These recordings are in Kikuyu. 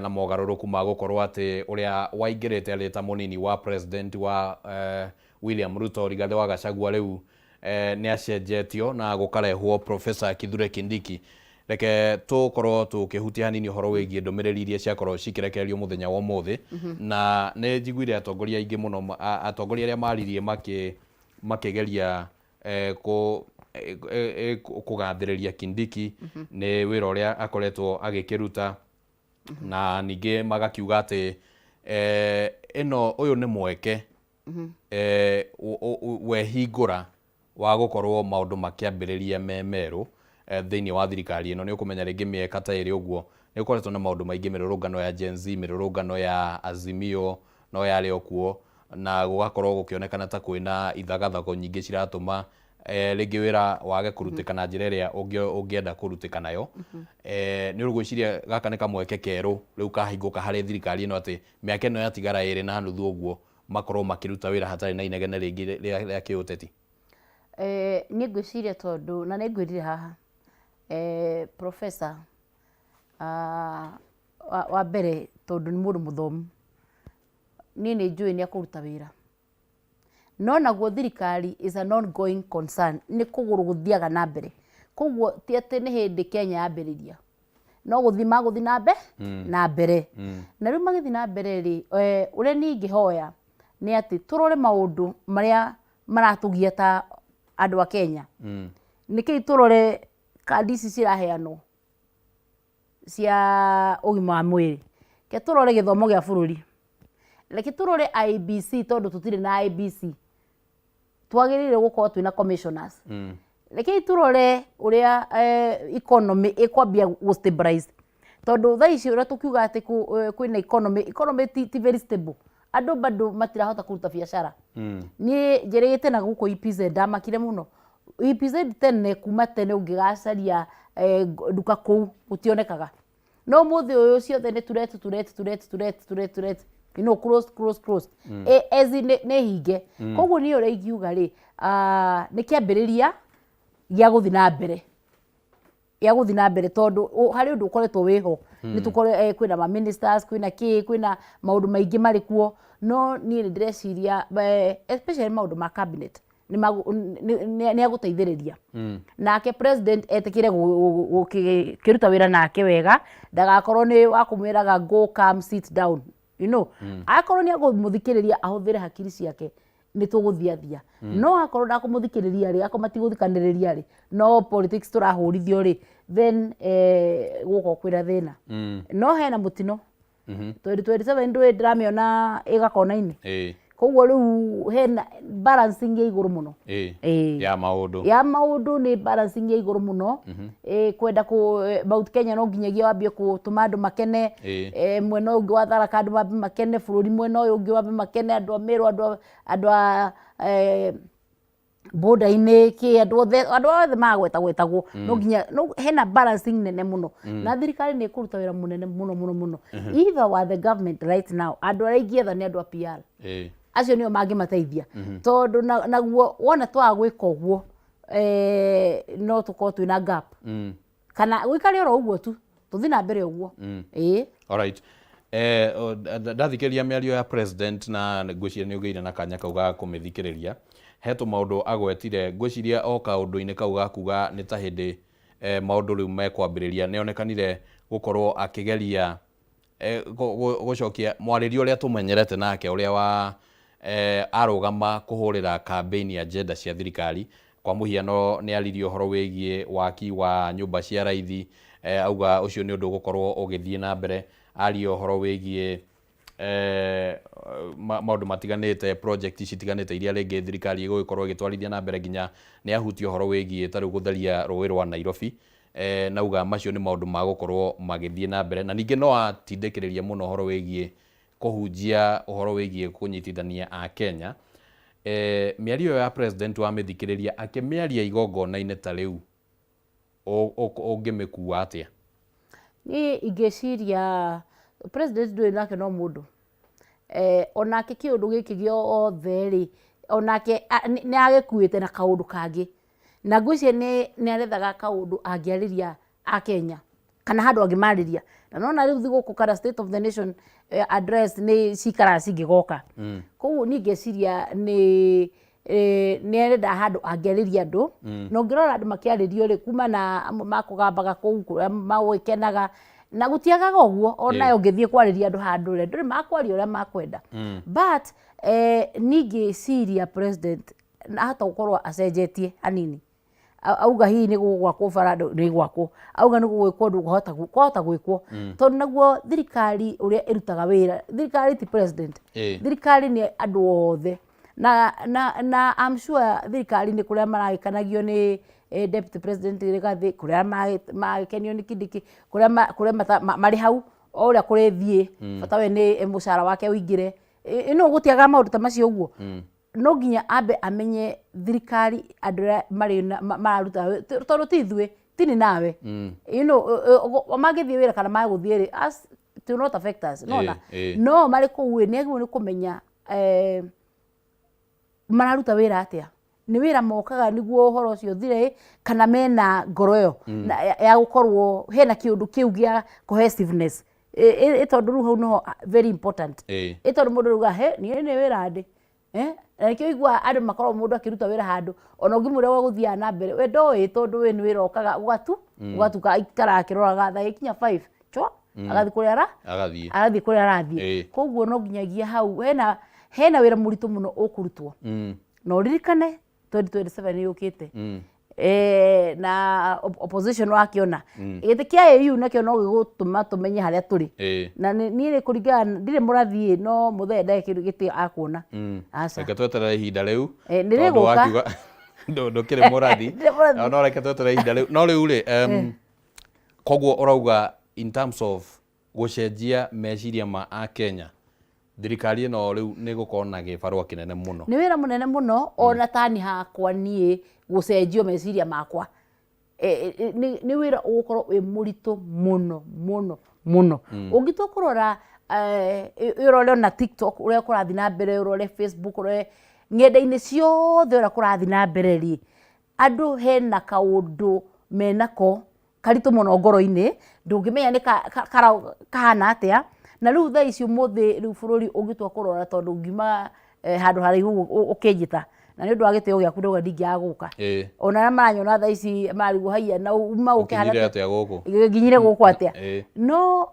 Na mogarũrũku ma gũkorwo atĩ ũrĩa waingĩrĩte arĩ ta mũnini wa president wa William Ruto, Rigathĩ wa Gachagua, rĩu nĩ acenjetio na gũkarehwo Professor Kithure Kindiki. Reke tũkorwo tũkĩhutia hanini ũhoro wĩgiĩ ndũmĩrĩri iria ciakorwo cikĩrekererio mũthenya wa ũmũthĩ. Na nĩ njiguire atongoria aingĩ mũno, atongoria arĩa maririe makĩgeria kũgathĩrĩria Kindiki nĩ wĩra ũrĩa akoretwo agĩkĩruta, na ningĩ magakiuga atĩ ĩno ũyũ nĩ mweke wehingũra wa gũkorwo maũndũ makĩambĩrĩria me merũ thĩinĩ wa thirikari ĩno. Nĩ ũkũmenya rĩngĩ mĩaka ta ĩrĩ ũguo nĩ gũkoretwo na maũndũ maingĩ, mĩrũrũngano ya Gen Z, mĩrũrũngano ya Azimio no yarĩ o kuo, na gũgakorwo gũkĩonekana ta kwĩna ithagathago nyingĩ ciratũma rĩngĩ wĩra wage kũrutĩka na njĩra ĩrĩa ũngĩenda kũrutĩka nayo. Nĩ ũgwĩciria gaka nĩ kamweke kerũ rĩu kahingũka harĩ thirikari ĩno, atĩ mĩaka ĩno yatigara 2.5 ũguo makorwo makĩruta wĩra hatarĩ na inegene rĩngĩ rĩa kĩũteti? Niĩ ngwĩciria, tondũ na nĩ ngwĩrire haha, professor wa mbere, tondũ nĩ mũndũ mũthomu, niĩ nĩ njũĩ nĩ akũruta wĩra. No naguo thirikari is an ongoing concern, nĩ kũgũrũ gũthiaga na mbere. Koguo ti atĩ nĩ hĩndĩ Kenya yambĩrĩria, no gũthiĩ magũthiĩ na mbere. Na rĩu magĩthiĩ na mbere rĩ, ũrĩa niĩ ingĩhoya nĩ atĩ tũrore maũndũ marĩa maratũgia ta andũ a Kenya. Nĩkĩĩ tũrore kandi ici ciraheanwo cia ũgima wa mwĩrĩ, reke tũrore gĩthomo gĩa bũrũri, reke tũrore IEBC, tondũ tũtirĩ na IEBC, twagĩrĩire gũkorwo twĩna commissioners. Rekei tũrore ũrĩa economy ĩkwambia gũ stabilize, tondũ thaa ici ũrĩa tũkiuga atĩ kwĩna economy ti very stable, andũ bado matirahota kũruta biacara. Niĩ njĩrĩgĩte na gũkũ EPZ, ndamakire mũno. EPZ tene, kuma tene, ũngĩgacaria nduka kũu gũtionekaga, no mũthĩ ũyũ ciothe nĩ to let, to let, to let, to let, to let, to let, close, close, close. As in nĩ hinge. Koguo niĩ ũrĩa ingiuga rĩ, nĩ kĩambĩrĩria gĩa gũthiĩ na mbere, gĩa gũthiĩ na mbere, tondũ harĩ ũndũ ũkoretwo wĩho, nĩ tũkore kwĩna ma ministers, kwĩna kĩ, kwĩna maũndũ maingĩ marĩ kuo. No niĩ nĩ ndĩreciria especially maũndũ ma cabinet nĩ agũteithĩrĩria nake president etĩkĩre gũkĩruta wĩra nake wega, ndagakorwo nĩ wa kũmwĩraga, "Go, come, sit down." Akorwo nĩ agũmũthikĩrĩria, ahũthĩre hakiri ciake, nĩ tũgũthiathia. No akorwo ndakũmũthikĩrĩria rĩ, akorwo matigũthikanĩrĩria rĩ, no politics tũrahũrithio rĩ, then gũkorwo kwĩna thĩna. No hena mũtino 2027, ndũĩ ndĩramĩona ĩgakona-inĩ. Koguo rĩu hena balancing ya igũrũ mũno. Ya maũndũ. Ya maũndũ, nĩ balancing ya igũrũ mũno. Kwenda kũ Mount Kenya no nginyagia wambie gũtũma andũ makene. Mwena ũyũ ũngĩ wa Tharaka andũ mambe makene, bũrũri mwena ũyũ ũngĩ wambe makene, andũ a Meru, andũ a border-inĩ kĩ, andũ othe magwetagwetagwo, no nginya no hena balancing nene mũno. Na thirikari nĩ ĩkũruta wĩra mũnene mũno mũno mũno. Either wa the government right now, andũ arĩa ingĩetha nĩ andũ a PR. Acio nĩo mangĩmateithia, tondũ naguo wona twaga gwĩka ũguo, no tũkorwo twĩna gap kana gũikare oro ũguo tu, tũthiĩ na mbere ũguo, ĩĩ. Alright. Ndathikĩrĩria mĩario ya president, na ngwĩciria nĩ ũgĩire na kanya kau ga kũmĩthikĩrĩria, he tũmaũndũ agwetire. Ngwĩciria o kaũndũ-inĩ kau ga kuga nĩ ta hĩndĩ maũndũ rĩu mekwambĩrĩria, nĩ onekanire gũkorwo akĩgeria gũcokia mwarĩrio ũrĩa tũmenyerete nake, ũrĩa wa arũgama kũhũrĩra campaign agenda cia thirikari. Kwa mũhiano, nĩ aririe ũhoro wĩgiĩ waki wa nyũmba cia raithi, auga ũcio nĩ ũndũ ũgũkorwo ũgĩthiĩ na mbere. Aria ũhoro wĩgiĩ maũndũ matiganĩte, project citiganĩte iria rĩngĩ thirikari ĩgũgĩkorwo ĩgĩtwarithia na mbere, nginya nĩ ahutia ũhoro wĩgiĩ ta rĩu gũtheria rũĩ rwa Nairobi, nauga macio nĩ maũndũ ma gũkorwo magĩthiĩ na mbere. Na ningĩ no atindĩkĩrĩria mũno ũhoro wĩgiĩ kũhunjia ũhoro wĩgiĩ kũnyitithania a Kenya. Mĩario ĩyo ya president wamĩthikĩrĩria akĩmĩaria igongona-inĩ ta rĩu, ũngĩmĩkua atĩa? Niĩ ingĩciria president ndũrĩ nake no mũndũ, onake kĩũndũ gĩkĩ gĩothe rĩ, onake nĩ agĩkuĩte na kaũndũ kangĩ, na ngwĩciria nĩ arethaga kaũndũ angĩarĩria a Kenya kana handũ angĩmarĩria. Na Na nona rĩu thigũkũ kana State of the Nation address nĩ cikaraga cingĩgoka. Koguo niĩ ngeciria nĩ nĩ arenda handũ angĩarĩria andũ. Na ũngĩrora andũ makĩarĩrio rĩ, kuma na amwe makũgambaga kũu, kũrĩa magũgĩkenaga, na gũtiagaga ũguo. Onawe ũngĩthiĩ kwarĩria andũ handũ rĩ, ndũrĩ makwaria ũrĩa makwenda. But niĩ ngĩciria president ahota gũkorwo acenjetie hanini. Auga hihi nĩ gũgwakwo bara nĩ gwakwo, auga nĩ gũgwĩkwo ũndũ kwahota gwĩkwo, tondũ naguo thirikari ũrĩa ĩrutaga wĩra, thirikari ti president. Thirikari nĩ andũ othe, na I'm sure thirikari nĩ kũrĩa maragĩkanagio nĩ Deputy President Rigathĩ, kũrĩa maragĩkenio nĩ Kindiki, kũrĩa marĩ hau o ũrĩa kũrĩthiĩ, bata we nĩ mũcara wake ũingĩre. Ĩno gũtiagaga maũndũ ta macio ũguo. No nginya ambe amenye thirikari andũ arĩa marĩ mararuta tondũ ti ithuĩ, ti ni nawe, mangĩthiĩ wĩra kana magũthiĩ rĩ, us it will not affect us, nona. No marĩ kũu ĩ, nĩ agĩrĩirwo nĩ kũmenya mararuta wĩra atĩa, nĩ wĩra mokaga nĩguo ũhoro ũcio ũthire ĩ, kana mena ngoro ĩyo ya gũkorwo hena kĩũndũ kĩu gĩa cohesiveness. Ĩ tondũ rĩu hau nĩho very important. Ĩ tondũ mũndũ rauga he niĩ nĩ wĩra ndĩ. Na nĩkĩo ũiguaga andũ makoragwo mũndũ akĩruta wĩra handũ, ona ũngĩmwĩra ũrĩa gũthiaga na mbere, we ndoĩ, tondũ we nĩ wĩra okaga gũgatuka, aikaraga akĩroraga thaa ikinya 5 chwa agathiĩ kũrĩa ara agathiĩ agathiĩ kũrĩa arathiĩ. Koguo no nginyagia hau hena wĩra mũritũ mũno ũkũrutwo. Na ũririkane 2027 nĩ yũkĩte. Na opposition wakĩona gĩtĩ kĩa AU nakĩo no gĩgũtũma tũmenye harĩa tũrĩ. Na niĩ nĩ kũringana, ndirĩ mũrathi, no mũthee ndarĩ kĩndũ gĩtĩ akuona. Aca. Reke tweterere ihinda rĩu. Nĩ tondũ rĩgũka. Wakiuga ndũkĩrĩ mũrathi. Ndirĩ mũrathi. No reke tweterere ihinda rĩu. No rĩu rĩ, koguo ũrauga in terms of gũcenjia meciria ma akenya, thirikari ĩno rĩu nĩ gũkorwo na gĩbarũa kĩnene mũno. Nĩ wĩra mũnene mũno, ona tani hakwa niĩ gũcenjio meciria makwa. Nĩ wĩra ũgũkorwo wĩ mũritũ mũno mũno mũno. Ũngĩtua kũrora, ũrore ona TikTok ũrĩa kũrathiĩ na mbere, ũrore Facebook, ũrore ng'enda-inĩ ciothe ũrĩa kũrathiĩ na mbere rĩ, andũ hena kaũndũ menako karitũ mũno ngoro-inĩ, ndũngĩmenya nĩ kahana atĩa. Na rĩu thaa ici ũmũthĩ rĩu bũrũri ũngĩtua kũrora, tondũ ngiuma handũ haraihu ũguo ũkĩnjĩta, na nĩ ũndũ wa gĩtĩo gĩaku ndauga ndingĩaga gũka. Ona arĩa maranyona thaa ici marigwo haiya na uma ũkĩhana ũkinyire atĩa gũkũ? Nginyire gũkũ atĩa? No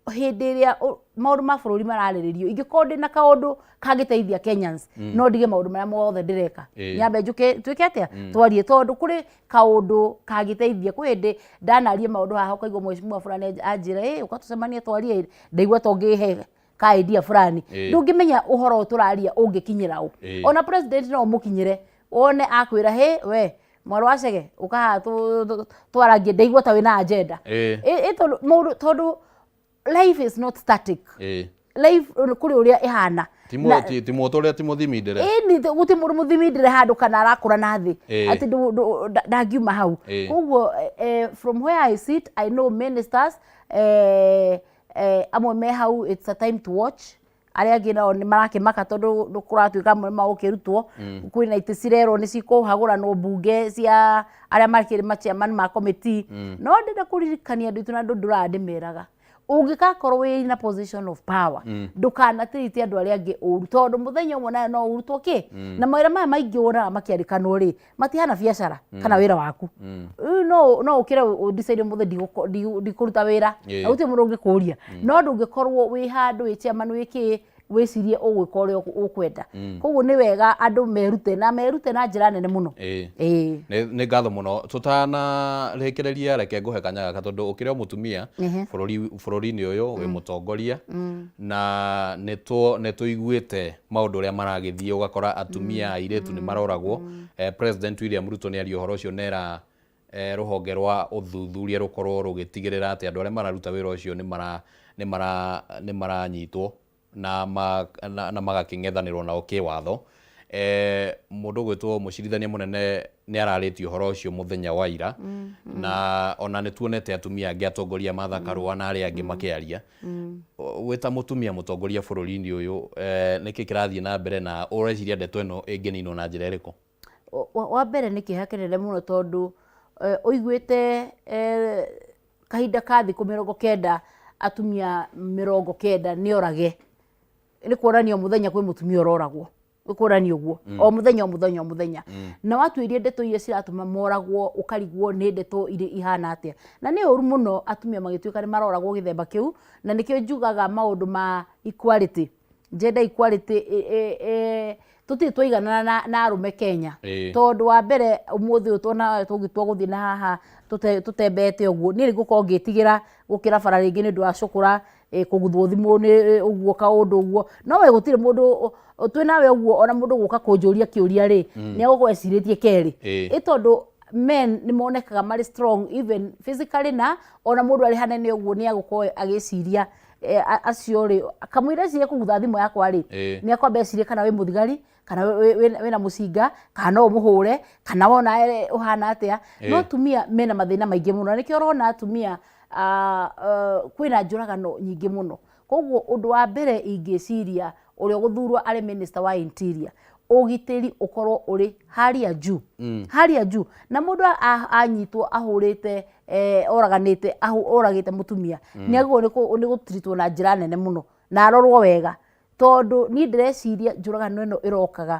hĩndĩ ĩrĩa maũndũ ma bũrũri mararĩrĩrio, ingĩkorwo ndĩna kaũndũ kangĩteithia Kenyans, no ndige maũndũ marĩa mothe ndĩreka, nyambe njũke twĩke atĩa, twarie, tondũ kũrĩ kaũndũ kangĩteithia. Kwĩ hĩndĩ ndanaria maũndũ haha ũkaigua mheshimiwa fulani anjĩra, ĩ ũka tũcemanie twarie, ndaigua ta ũngĩhe ka idea fulani. Ndũngĩmenya ũhoro ũyũ tũraria ũngĩkinyĩra ũ. Ona president no ũmũkinyĩre wone akwĩra, he we mwarĩ wa Chege, ũka haha twarangie, ndaigua ta wĩna agenda. Ĩ tondũ mũndũ, tondũ life is not static. Life kũrĩ ũrĩa ĩhana. Ti mũtũrĩre ti mũthimindĩre. Ĩni gũtirĩ mũndũ mũthimindĩre handũ kana arakũra na thĩ atĩ ndangiuma hau. Koguo from where I sit, I know ministers amwe me hau, it's a time to watch. Arĩa angĩ nao nĩ marakĩmaka tondũ kũratuĩka amwe magũkĩrutwo. Kwĩna itĩ cirerwo nĩ cikũhagũranwo mbunge cia arĩa makĩrĩ ma chairman ma committee. No ndĩrenda kũririkania andũ aitũ, na andũ ndũraga ndĩmeraga, ũngĩgakorwo wĩ in a position of power, ndũkanatirite andũ arĩa angĩ ũru, tondũ mũthenya ũmwe nawe no ũrutwo kĩ. Na mawĩra maya maingĩ wonaga makĩandĩkanwo rĩ, matihana biacara kana wĩra waku. Rĩu no ũkĩre ũ decide ũmũthĩ ndikũruta wĩra, na gũtirĩ mũndũ ũngĩkũria. No ndũngĩkorwo wĩ handũ wĩ chairman wĩ kĩ, wĩcirie ũgwĩka ũrĩa ũkwenda. Koguo nĩ wega andũ merute, na merute na njĩra nene mũno. Nĩ ngatho mũno. Tũtanarĩkĩrĩria, reke ngũhe kanya gaka, tondũ ũkĩrĩ o mũtumia bũrũri-inĩ ũyũ, wĩ mũtongoria, na nĩ tũiguĩte maũndũ ũrĩa maragĩthiĩ, ũgakora atumia airĩtu nĩ maroragwo. President William Ruto nĩ aria ũhoro ũcio nera rũhonge rwa ũthuthuria rũkorwo rũgĩtigĩrĩra atĩ andũ arĩa mararuta wĩra ũcio nĩ maranyitwo na magakĩng'ethanĩrwo nao kĩwatho. Mũndũ ũgwĩtwo mũcirithania mũnene nĩ ararĩtie ũhoro ũcio mũthenya wa ira, na ona nĩ tuonete atumia angĩ atongoria Martha Karũa na arĩa angĩ makĩaria. Wĩ ta mũtumia mũtongoria bũrũri-inĩ ũyũ, nĩkĩ kĩrathiĩ na mbere, na ũreciria ndeto ĩno ĩngĩninwo na njĩra ĩrĩkũ? Wa mbere nĩ kĩeha kĩnene mũno, tondũ ũiguĩte kahinda ka thikũ 90. Atumia 90 nĩ orage, nĩ kuonania o mũthenya kwĩ mũtumia ũroragwo, nĩ kuonania ũguo o mũthenya, o mũthenya, o mũthenya. Na watuĩria ndeto iria ciratũma moragwo, ũkarigwo nĩ ndeto iria ihana atĩa. Na nĩ ũru mũno atumia magĩtuĩka nĩ maroragwo gĩthemba kĩu, na nĩkĩo njugaga maũndũ ma equality, gender equality, tũtirĩ twaiganana na arũme Kenya. Tondũ wa mbere, ũmũthĩ ũyũ tuona tũngĩtua gũthiĩ na haha tũtembeete ũguo, niĩ nĩ ngũkorwo ngĩtigĩra gũkĩra bara rĩngĩ nĩ ũndũ wa cũkũra kũguthwo thimũ nĩ ũguo kaũndũ ũguo. No we gũtirĩ mũndũ twĩ nawe ũguo, ona mũndũ gũka kũnjũria kĩũria rĩ, nĩ egũkorwo ecirĩtie kerĩ. Ĩ tondũ men nĩ monekaga marĩ strong even physically, na ona mũndũ arĩ hanene ũguo nĩ egũkorwo agĩciria acio rĩ, kamũira ecirie kũgutha thimũ yakwa rĩ, nĩ akwamba ecirie kana wĩ mũthigari, kana wĩna mũcinga, kana no ũmũhũre, kana wona ũhana atĩa. No atumia mena mathĩna maingĩ mũno, na nĩkĩo ũrona atumia kwĩna njũragano nyingĩ mũno. Koguo ũndũ wa mbere ingĩciria, ũrĩa ũgũthurwo arĩ minister wa interior, ũgitĩri ũkorwo ũrĩ haria juu, haria juu. Na mũndũ anyitwo ahũrĩte, oraganĩte, oragĩte mũtumia, nĩ agĩrĩirwo nĩ gũtiritwo na njĩra nene mũno na arorwo wega, tondũ niĩ ndĩreciria njũragano ĩno ĩrokaga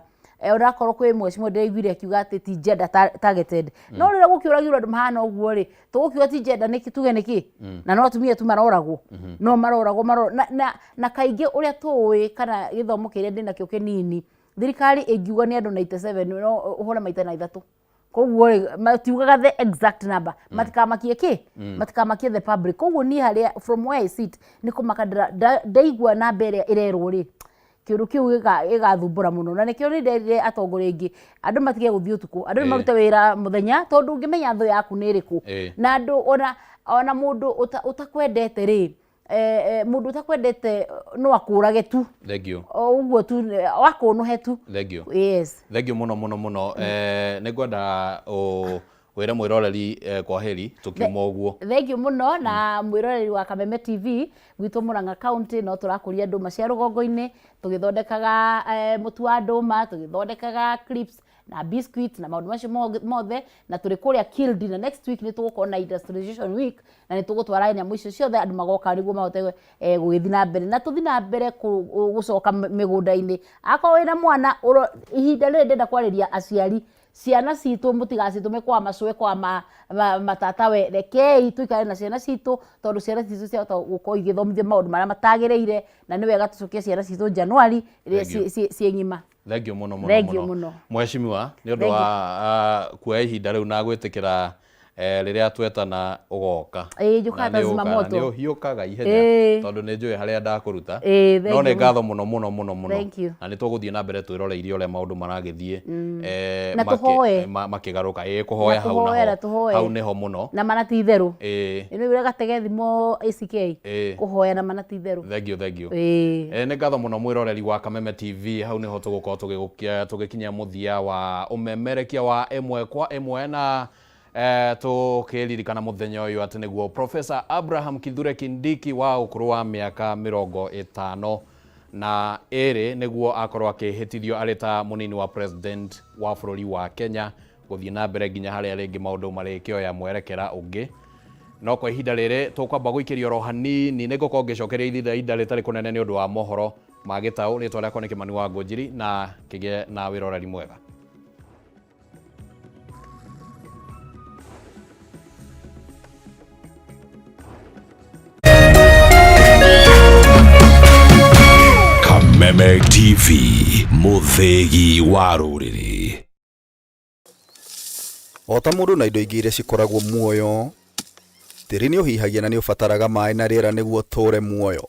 onakorwo kwĩ mheshimiwa ndĩraiguire akiuga atĩ ti gender targeted, no rĩrĩa gũkĩũragirwo andũ mahana ũguo rĩ, tũgũkiuga ti gender nĩkĩ? Tuge nĩkĩ? Na no atumia tu maroragwo, no maroragwo na kaingĩ ũrĩa tũĩ kana gĩthomo kĩrĩa ndĩnakĩo kĩnini, thirikari ĩngiuga nĩ andũ 97, no ũhũre maita na ithatũ. Koguo rĩ, matiugaga the exact number, matikamakie kĩ, matikamakie the public. Koguo niĩ harĩa from where I sit, nĩ kũmaka ndaigua namba ĩrĩa ĩrerwo rĩ, kĩũndũ kĩu gĩgathumbũra mũno. Na nĩkĩo nĩ nderire atongoria aingĩ andũ matige gũthiĩ ũtukũ, andũ nĩ marute wĩra mũthenya, tondũ ũngĩmenya thũ yaku nĩ ĩrĩkũ. Na andũ ona mũndũ ũtakwendete rĩ, mũndũ ũtakwendete no akũrage tu. Thank you. O ũguo tu, wakũnũhe tu. Thank you. Yes. Thank you mũno mũno mũno. Nĩ ngwenda wĩre mwĩroreri kwaheri tũkiuma ũguo. Thank you mũno. Na mwĩroreri wa Kameme TV, gwitũ Murang'a County no tũrakũria ndũma cia rũgongo-inĩ, tũgĩthondekaga mũtu wa ndũma, tũgĩthondekaga crisps na biscuit na maũndũ macio mothe. Na tũrĩ kũrĩa Kildi, na next week nĩ tũgũkorwo na industrialization week, na nĩ tũgũtwara nyamũ icio ciothe, andũ magoka nĩguo mahote gũgĩthiĩ na mbere na tũthiĩ na mbere gũcoka mĩgũnda-inĩ. Akorwo wĩna mwana ihinda rĩrĩ ndĩrenda kwarĩria aciari, ciana citũ mũtigacitũme kwa macũwe, kwa matatawe. Rekei tũikare na ciana citũ, tondũ ciana citũ ciahota gũkorwo igĩthomithio maũndũ marĩa matagĩrĩire, na nĩ wega tũcokie ciana citũ Januari rĩrĩa Thank you. ciĩ ng'ima. Thank you mũno mũno. Thank you mũno mũno. Mheshimiwa, nĩ ũndũ Thank you. wa kuoya ihinda rĩu na gwĩtĩkĩra rĩrĩa twetana ũgoka. Ĩĩ, njũkaga Na ta nĩ zima ũkaga- moto. nĩ ũhiũkaga ihenya, tondũ nĩ njũĩ harĩa ndakũruta. Ĩĩ, no thank nĩ you. ngatho mũno mũno mũno mũno. Thank you. Na nĩ tũgũthiĩ na mbere twĩroreirie ũrĩa maũndũ maragĩthiĩ Na tũhoe. makĩgarũka. Ĩĩ, kũhoya Na hau tũhoe, na naho tũhoe. hau nĩho mũno. Na mana ti itherũ. Ĩno ũrĩa gatege thimo ACK. Kũhoya na mana ti itherũ. Thank you, thank you. Nĩ ngatho mũno mwĩroreri wa Kameme TV. Hau nĩho tũgũkorwo tũgĩkinya mũthia wa ũmemerekia wa ĩmwe kwa ĩmwe, na tũkĩririkana mũthenya ũyũ atĩ nĩguo Professor Abraham Kithure Kindiki wa ũkũrũ wa mĩaka 52 nĩguo akorwo akĩhĩtithio arĩ ta mũnini wa president wa bũrũri wa Kenya, gũthiĩ na mbere nginya harĩa rĩngĩ maũndũ marĩkĩoya mwerekera ũngĩ. No kwa ihinda rĩrĩ tũkwamba gũikĩria oro hanini, nĩ ngũkorwo ngĩcokeria ihinda rĩtarĩ kũnene nĩ ũndũ wa mohoro ma gĩtaũ. Rĩtwa rĩakwa nĩ Kĩmani wa Ngũnjiri, na kĩgĩe na wĩroreri mwega. Kameme TV, mũthĩgi wa rũrĩrĩ. O ta mũndũ na indo ingĩ iria cikoragwo muoyo, tĩri nĩ ũhihagia na nĩ ũbataraga maĩ na rĩera nĩguo ũtũũre muoyo.